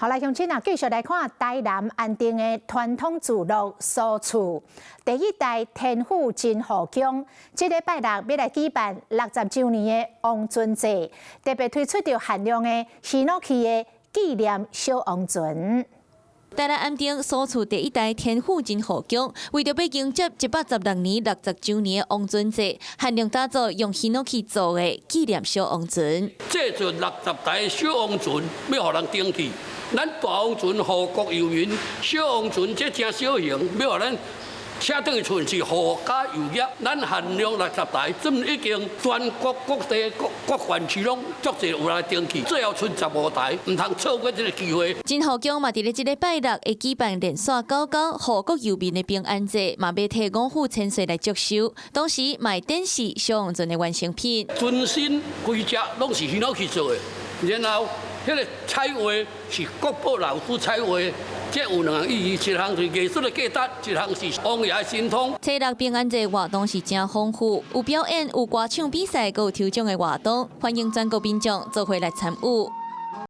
好來，鄉親啊，繼續來看台南安定的傳統聚落蘇厝第一代天府真護宮，這禮拜六欲來舉辦60週年的王船祭，特別推出著限量的ヒノキ的紀念小王船。台南安定蘇厝第一代天府真護宮，為著欲迎接116年60週年的王船祭，限量打造用ヒノキ做的紀念小王船。製作60台小王船，欲予人登記。咱大王船護國佑民，小王船這誠小型，欲予咱請轉去厝是護家佑業。咱限量六十台，這已經全國各地各各縣市攏足濟有來登記，最後賰15台，毋通錯過這个機會。真護宮嘛，佇咧這禮拜六會舉辦連續9工護國佑民的平安祭，嘛欲替五虎千歲來祝壽。同時，嘛會展示小王船的完成品。船身規隻攏是ヒノキ做的，然後彼个彩畫是國寶老師彩畫。這有兩項意義，一項是藝術的價值，一項是王爺的神通。初六平安祭活動是誠豐富，有表演、有歌唱比賽，閣有抽獎的活動，歡迎全國民眾做伙來參與。